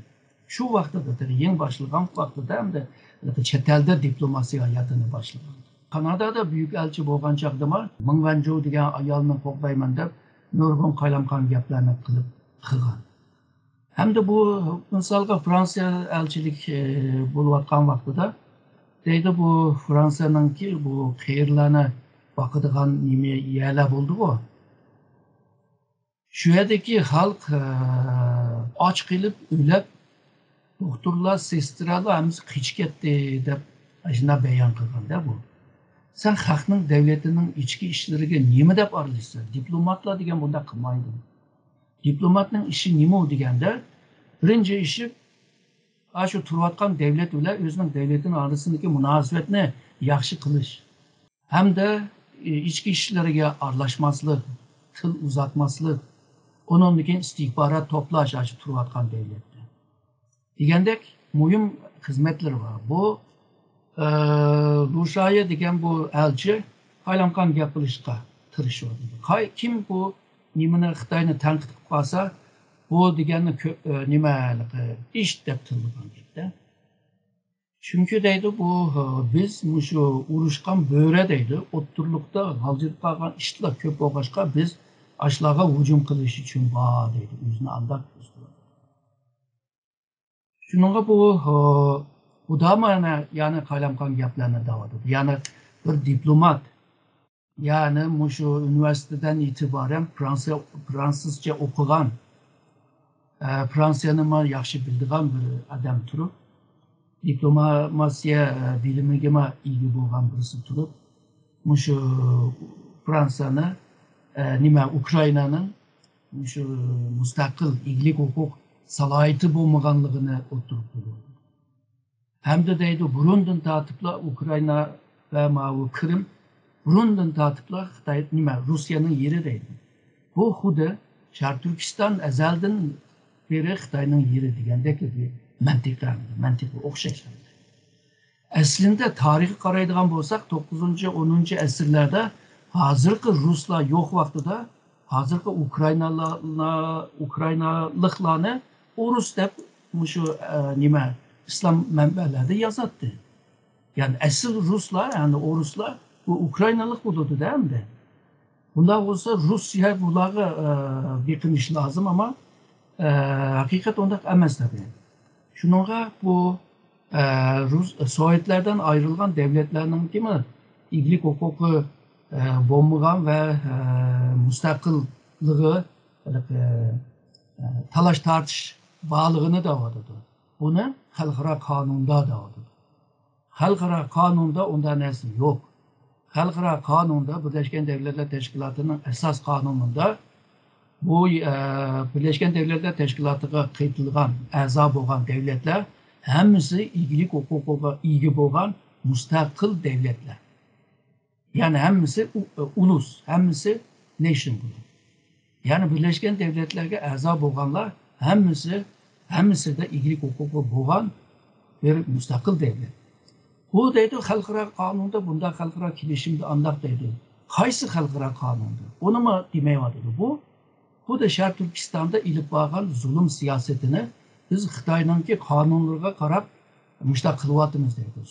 شۇ ۋاقتىدا، تېخى يېڭى باشلىغان ۋاقتىدا ئەمدى چەت ئەلدە دىپلوماتىيە ھاياتىنى باشلىغان. كانادادا بۈيۈك ئەلچى بولغان چاغدىمۇ مېڭ ۋەنجۇ دېگەن ئايالنى قوغدايمەن دەپ نۇرغۇن قايلامقان گەپلەرنى قىلىپ قىلغان. ھەمدە بۇ مىسالغا فرانسىيە ئەلچىلىك، ئى، بولۇۋاتقان ۋاقتىدا دەيدۇ، بۇ فرانسىيەنىڭكى بۇ قېرىلارنى باقىدىغان نېمە يەرلەر بولدىغۇ. شۇ يەردىكى خەلق، ئى، ئاچ قېلىپ ئۆلۈپ، دوختۇرلار، سېسترالار ھەممىسى قېچىپ كەتتى دەپ ئاشۇنداق بايان قىلغاندا بۇ. سەن خەقنىڭ، دەۋلىتىنىڭ ئىچكى ئىشلىرىغا نېمە دەپ ئارىلىشىسەن؟ دىپلوماتلار دېگەن بۇنداق قىلمايدۇ. دىپلوماتنىڭ ئىشى نېمە دېگەندە، بىرىنچى ئىشى ئاشۇ تۇرۇۋاتقان دەۋلەت بىلەن ئۆزىنىڭ دەۋلىتىنىڭ ئارىسىدىكى مۇناسىۋەتنى ياخشى قىلىش ھەمدە ئىچكى ئىشلىرىغا ئارىلاشماسلىق، تىل ئۇزاتماسلىق، ئۇنىڭدىن كېيىن ئىستىخبارات توپلاش ئاشۇ تۇرۇۋاتقان دەۋلەتتە دېگەندەك مۇھىم خىزمەتلىرى بار. بۇ، ئە، لۇشايە دېگەن بۇ ئەلچى قايلامقان گەپ قىلىشقا تىرىشىۋاتىدۇ. قاي-، كىم بۇ نېمىنى، خىتاينى تەنقىد قىلىپ قالسا، بۇ دېگەننى كۆ-، ئە، نېمە، ھېلىقى ئىت دەپ تىللىغان گەپتە. چۈنكى دەيدۇ، بۇ، ئە، بىز مۇشۇ ئۇرۇشقان بۆرە دەيدۇ، ئوتتۇرىلىقتا غالجىرىپ قالغان ئىتلار كۆپ بولغاچقا، بىز ئاشۇلارغا ھۇجۇم قىلىش ئۈچۈن بار دەيدۇ، ئۆزىنى ئانداق كۆرسىتىۋاتىدۇ. شۇنىڭغا بۇ، ئە، بۇدامۇ يەنە، يەنە قايلامقان گەپلەرنى دەۋاتىدۇ. يەنى بىر دىپلومات، يەنى مۇشۇ ئۇنىۋېرسىتېتتىن ئېتىبارەن فرانسىيە، فرانسىزچە ئوقۇغان، ئە، فرانسىيەنىمۇ ياخشى بىلىدىغان بىر ئادەم تۇرۇپ، دىپلوماسىيە، ئە، بىلىمىگىمۇ ئىگە بولغان بىرسى تۇرۇپ، مۇشۇ فرانسىيەنى، ئە، نېمە، ئۇكرائىنانىڭ مۇشۇ مۇستەقىل ئىگىلىك ھوقۇق سالاھىيىتى بولمىغانلىقىنى ئوتتۇرىغا قويدى. ھەمدە دەيدۇ، بۇرۇندىن تارتىپلا ئۇكرائىنا ۋە ماۋۇ قىرىم بۇرۇندىن تارتىپلا خىتاي، نېمە، روسىيەنىڭ يېرى دەيدۇ. بۇ خۇددى شەرقىي تۈركىستان ئەزەلدىن بېرى خىتاينىڭ يېرى دېگەندەك بىر مەنتىق، مەنتىققا ئوخشاش. ئەسلىدە تارىخقا قارايدىغان بولساق، توققۇزىنچى، ئونىنچى ئەسىرلەردە ھازىرقى رۇسلار يوق ۋاقتىدا ھازىرقى ئۇكرائىنالار، ئۇكرائىنالىقلارنى ئورۇس دەپ مۇشۇ، ئە، نېمە، ئىسلام مەنبەلەردە يازاتتى. يەنى ئەسلى رۇسلار، يەنى ئورۇسلار بۇ ئۇكرائىنالىق بولىدۇ-دە ئەمدى. بۇنداق بولسا رۇسىيە بۇلارغا، ئە، بېقىنىشى لازىم، ئەمما، ئە، ھەقىقەت ئۇنداق ئەمەس تەبىئىي. شۇنىڭغا بۇ، ئە، رۇس، سوۋېتلەردىن ئايرىلغان دەۋلەتلەرنىڭكىمۇ ئىگىلىك ھوقۇقى، ئە، بولمىغان ۋە، ئە، مۇستەقىللىقى، ھېلىقى، ئە، تالاش-تارتىش بارلىقىنى دەۋاتىدۇ. بۇنى خەلقئارا قانۇندا دەۋاتىدۇ. خەلقئارا قانۇندا ئۇنداق نەرسە يوق. خەلقئارا قانۇندا، بىرلەشكەن دەۋلەتلەر تەشكىلاتىنىڭ ئاساس قانۇنىدا بۇ، ئە، بىرلەشكەن دەۋلەتلەر تەشكىلاتىغا قېتىلغان، ئەزا بولغان دەۋلەتلەر ھەممىسى ئىگىلىك ھوقۇقىغا ئىگە بولغان مۇستەقىل دەۋلەتلەر. يەنى ھەممىسى ئۇ-، ئۇلۇس، ھەممىسى نېشن بولىدۇ. يەنى بىرلەشكەن دەۋلەتلەرگە ئەزا بولغانلار ھەممىسى، ھەممىسىدە ئىگىلىك ھوقۇقى بولغان بىر مۇستەقىل دەۋلەت. بۇ دەيدۇ، خەلقئارا قانۇندا بۇنداق، خەلقئارا كېلىشىمدە ئانداق دەيدۇ. قايسى خەلقئارا قانۇندۇر؟ ئۇنىمۇ دېمەيۋاتىدۇ. بۇ، بۇ دا شەرقىي تۈركىستاندا ئېلىپ بارغان زۇلۇم سىياسىتىنى بىز خىتاينىڭكى قانۇنلىرىغا قاراپ مۇشۇنداق قىلىۋاتىمىز دەيدۇ.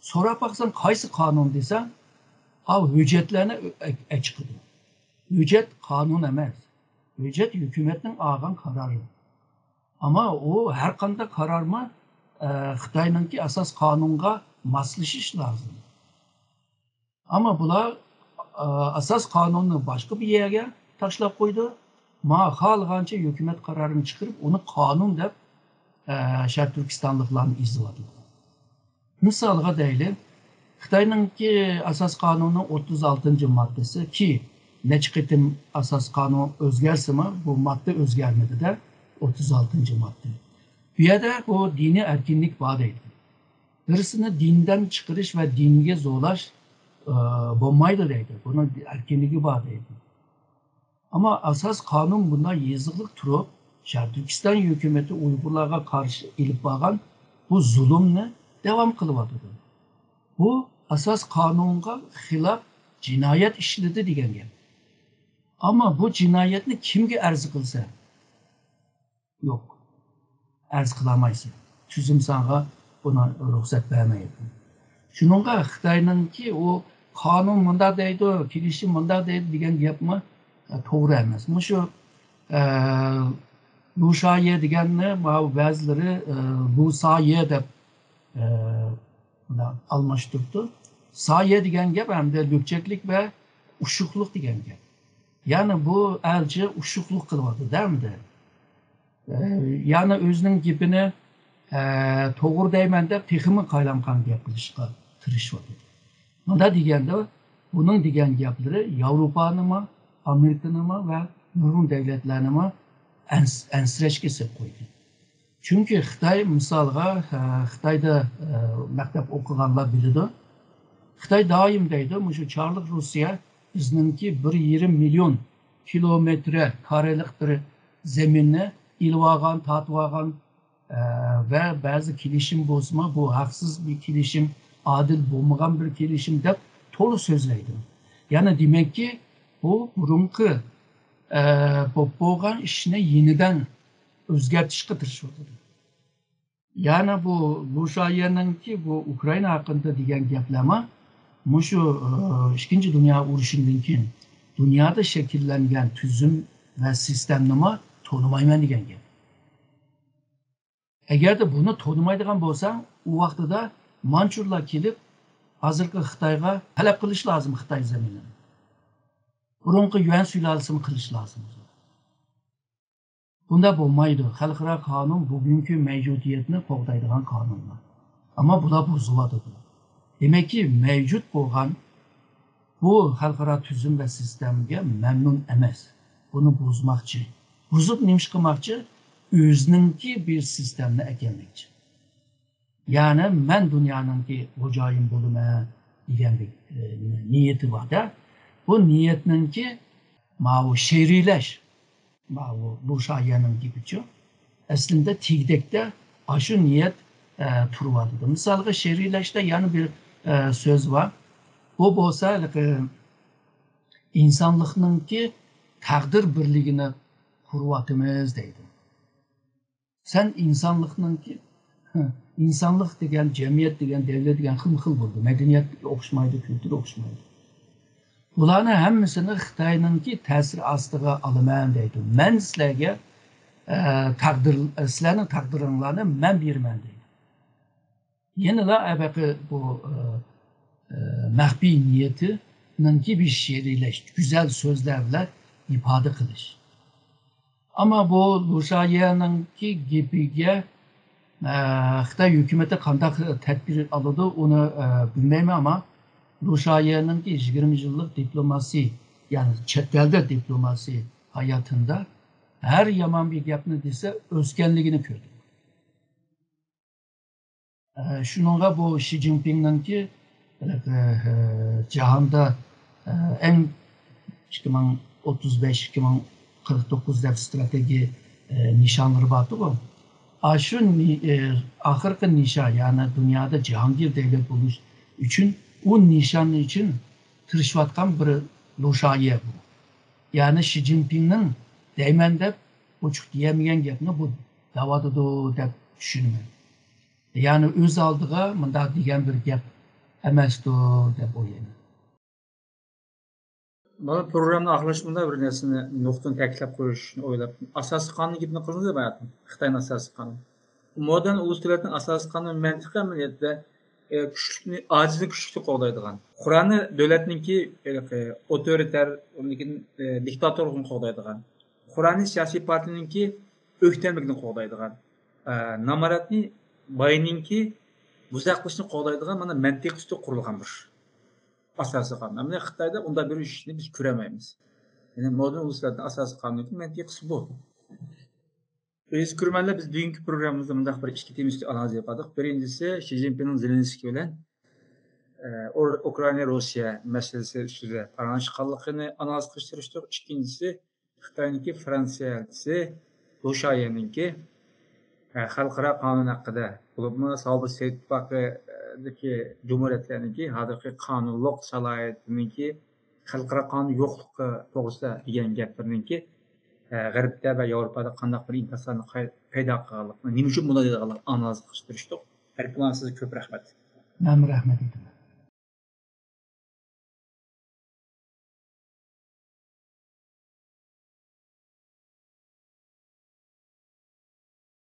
سوراپ باقساڭ، قايسى قانۇن دېسەڭ، ئاۋۇ ھۆججەتلەرنى ئە-، ئەچىقىدۇ. ھۆججەت قانۇن ئەمەس. ھۆججەت ھۆكۈمەتنىڭ ئالغان قارارى. ئەمما ئۇ ھەر قانداق قارارمۇ، ئە، خىتاينىڭكى ئاساس قانۇنغا ماسلىشىش لازىم. ئەمما بۇلار، ئە، ئاساس قانۇننى باشقا بىر يەرگە تاشلاپ قويدى. ما خالىغانچە ھۆكۈمەت قارارىنى چىقىرىپ، ئۇنى قانۇن دەپ، ئە، شەرقىي تۈركىستانلىقلارنى ئېزىۋاتىدۇ. مىسالغا دەيلى، خىتاينىڭكى ئاساس قانۇنىنىڭ ئوتتۇز ئالتىنچى ماددىسى، كى نەچچە قېتىم ئاساس قانۇن ئۆزگەرسىمۇ، بۇ ماددا ئۆزگەرمىدى-دە، ئوتتۇز ئالتىنچى ماددا. بۇ يەردە بۇ دىنىي ئەركىنلىك بار دەيدۇ. بىرسىنى دىندىن چىقىرىش ۋە دىنگە زورلاش، ئى، بولمايدۇ دەيدۇ. بۇنىڭ ئەركىنلىكى بار دەيدۇ. ئەمما ئاساس قانۇن بۇنداق يېزىقلىق تۇرۇپ، شەرقىي تۈركىستان ھۆكۈمىتى ئۇيغۇرلارغا قارشى ئېلىپ بارغان بۇ زۇلۇمنى داۋام قىلىۋاتىدۇ. بۇ ئاساس قانۇنغا خىلاپ جىنايەت ئىشلىدى دېگەن گەپ. ئەمما بۇ جىنايەتنى كىمگە ئەرز قىلسا، يوق. ئەرز قىلالمايسەن. تۈزۈم ساڭا بۇنى رۇخسەت بەرمەيدۇ. شۇنىڭغا خىتاينىڭكى ئۇ قانۇن مۇنداق دەيدۇ، كېلىشىم مۇنداق دەيدۇ دېگەن گەپمۇ، ئە، توغرا ئەمەس. مۇشۇ، ئە، لۇشايە دېگەننى ماۋۇ بەزىلىرى، ئە، لۇسايە دەپ، ئە، مۇنداق ئالماشتۇرۇپتۇ. سايە دېگەن گەپ ھەمدە لۈكچەكلىك ۋە ئۇششۇقلۇق دېگەن گەپ. يەنى بۇ ئەلچى ئۇششۇقلۇق قىلىۋاتىدۇ-دە ئەمدى. ئە، يەنى ئۆزىنىڭ گېپىنى، ئە، توغرا دەيمەن دەپ تېخىمۇ قايلام-قايتان گەپ قىلىشقا تىرىشىۋاتىدۇ. مۇنداق دېگەندە، بۇنىڭ دېگەن گەپلىرى ياۋروپانىمۇ، ئامېرىكىنىمۇ ۋە نۇرغۇن دەۋلەتلەرنىمۇ ئەنس-، ئەنسىرەشكە سېلىپ قويدى. چۈنكى خىتاي، مىسالغا، ئە، خىتايدا، ئە، مەكتەپ ئوقۇغانلار بىلىدۇ. خىتاي دائىم دەيدۇ، مۇشۇ چارلىق روسىيە بىزنىڭكى بىر يېرىم مىليون كىلومېتىر كارىلىق بىر زېمىننى ئېلىۋالغان، تارتىۋالغان، ئە، ۋە بەزى كېلىشىم بولسىمۇ، بۇ ھەقسىز بىر كېلىشىم، ئادىل بولمىغان بىر كېلىشىم دەپ تولا سۆزلەيدۇ. يەنى دېمەككى، بۇ بۇرۇنقى، ئە، بولۇپ بولغان ئىشنى يېنىدىن ئۆزگەرتىشكە تىرىشىۋاتىدۇ. يەنى بۇ لۇشايەنىڭكى بۇ ئۇكرائىنا ھەققىدە دېگەن گەپلەرمۇ مۇشۇ، ئى، ئىككىنچى دۇنيا ئۇرۇشىدىن كېيىن دۇنيادا شەكىللەنگەن تۈزۈم ۋە سىستېمىنىمۇ تونۇمايمەن دېگەن گەپ. ئەگەردە بۇنى تونۇمايدىغان بولساڭ، ئۇ ۋاقتىدا مانچۇلار كېلىپ، ھازىرقى خىتايغا تەلەپ قىلىش لازىم، خىتاي زېمىنىنى. بۇرۇنقى يۈەن سۇلالىسىنى قىلىش لازىم. بۇنداق بولمايدۇ. خەلقئارا قانۇن بۈگۈنكى مەۋجۇدىيەتنى قوغدايدىغان قانۇنلار. ئەمما بۇلار بۇزۇلۇۋاتىدۇ. دېمەككى، مەۋجۇت بولغان بۇ خەلقئارا تۈزۈم ۋە سىستېمىگە مەمنۇن ئەمەس. بۇنى بۇزماقچى. بۇزۇپ نېمە ئىش قىلماقچى؟ ئۆزىنىڭكى بىر سىستېمىنى ئەكەلمەكچى. يەنى مەن دۇنيانىڭكى خوجايىن بولىمەن دېگەن بىر، ئە، نېمە، نىيىتى بار-دە. بۇ نىيەتنىڭكى ماۋۇ شېرىلەش، ماۋۇ لۇشيەنىڭ گېپىچۇ. ئەسلىندە تېگدەكتە ئاشۇ نىيەت، ئە، تۇرۇۋاتىدۇ. مىسالغا شېرىلەشتە يەنە بىر، ئە، سۆز بار. بۇ بولسا ھېلىقى ئىنسانلىقنىڭكى تەقدىر بىرلىكىنى قۇرۇۋاتىمىز دەيدۇ. سەن ئىنسانلىقنىڭكى، ھە، ئىنسانلىق دېگەن، جەمئىيەت دېگەن، دەۋلەت دېگەن خىلمۇ خىل بولدى. مەدەنىيەت ئوخشىمايدۇ، كۈلتۈر ئوخشىمايدۇ. بۇلارنى ھەممىسىنى خىتاينىڭكى تەسىر ئاستىغا ئالىمەن دەيدۇ. مەن سىلەرگە، ئە، تەقدىر، سىلەرنىڭ تەقدىرىڭلارنى مەن بېرىمەن دەيدۇ. يەنىلا ئەبەقى بۇ، ئە، ئە، مەخپىي نىيىتىنىڭكى بىر شېرىلەش، گۈزەل سۆزلەر بىلەن ئىپادە قىلىش. ئەمما بۇ لۇشيەنىڭكى گېپىگە، ئە، خىتاي ھۆكۈمىتى قانداق تەدبىر ئالىدۇ، ئۇنى، ئە، بىلمەيمەن، ئەمما لۇشيەنىڭكى يىگىرمە يىللىق دىپلوماسىي، يەنى چەت ئەلدە دىپلوماسىي ھاياتىمدا ھەر يامان بىر گەپنى دېسە، ئۆسكەنلىكىنى كۆردۈم. ئە، شۇنىڭغا بۇ شى جىنپىڭنىڭكى، ئە، جاھاندا، ئە، ئەڭ ئىككى مىڭ ئوتتۇز بەش، ئىككى مىڭ قىرىق توققۇز دەپ ستراتېگىيە، ئە، نىشانلىرى بارتىغۇ. ئاشۇ نى-، ئە، ئاخىرقى نىشان، يەنى دۇنيادا جاھانگىر دەۋلەت بولۇش ئۈچۈن، ئۇ نىشان ئۈچۈن تىرىشىۋاتقان بىر لۇشيە بۇ. يەنى شى جىنپىڭنىڭ دەيمەن دەپ، ئوچۇق دېيەلمىگەن گەپنى بۇ دەۋاتىدۇ دەپ چۈشىنىمەن. يەنى ئۆز ئالدىغا مۇنداق دېگەن بىر گەپ ئەمەستۇ دەپ ئويلايمەن. مانا پروگراممىنى ئاخىرلاشتۇرغاندا بىر نەرسىنى، نۇقتىنى تەكىتلەپ قويۇشنى ئويلاپ، ئاساسىي قانۇن گېپىنى قىلدىڭىز باياتىن، خىتاينىڭ ئاساسىي قانۇنى. مودېرن ئۇلۇس دۆلەتنىڭ ئاساسىي قانۇن مەنتىقى ئەمەلىيەتتە، ئە، كۈچلۈكنى، ئاجىزنى كۈچلۈكنى قوغدايدىغان. قۇرئانى دۆلەتنىڭكى، ھېلىقى، ئوتورىتەر، ئۇنىڭكى، ئە، دىكتاتورلۇقىنى قوغدايدىغان. قۇرئانى سىياسىي پارتىيىنىڭكى ئۆكتەملىكىنى قوغدايدىغان. ئە، نامراتنى باينىڭكى بۇزاق قىلىشنى قوغدايدىغان مانا مەنتىق ئۈستىدە قۇرۇلغان بىر ئاساسىي قانۇن. ئەمدى خىتايدا ئۇنداق بىر ئىشنى بىز كۆرەلمەيمىز. يەنى مودېرن ئۇلۇسلارنىڭ ئاساسىي قانۇنىنىڭ مەنتىقىسى بۇ. ئەزىز كۆرۈرمەنلەر، بىز بۈگۈنكى پروگراممىمىزدا مۇنداق بىر ئىككى تېما ئۈستىدە ئانالىز ئېلىپ باردۇق. بىرىنچىسى، شى جىنپىڭنىڭ زېلېنسكىي بىلەن، ئە، ئۇر-، ئۇكرائىنا، روسىيە مەسىلىسى ئۈستىدە پاراڭلاشقانلىقىنى ئانالىز قىلىشتۇرۇشتۇق. ئىككىنچىسى، خىتاينىڭكى فرانسىيە ئەلچىسى لۇشيەنىڭكى، ئە، خەلقئارا قانۇن ھەققىدە، بولۇپمۇ سوۋېت ئىتتىپاقىدىكى جۇمھۇرىيەتلەرنىڭكى ھازىرقى قانۇنلۇق سالاھىيىتىنىڭكى خەلقئارا قانۇن يوقلۇقى توغرىسىدا دېگەن گەپلىرىنىڭكى، ئە، غەربتە ۋە ياۋروپادا قانداق بىر ئىنكاسلارنى قاي-، پەيدا قىلغانلىقىنى، نېمە ئۈچۈن بۇنداق دەيدىغانلىقىنى ئانالىز قىلىشتۇرۇشتۇق. ھەرىكىمالان، سىزگە كۆپ رەھمەت. مەنمۇ رەھمەت ئېيتىمەن.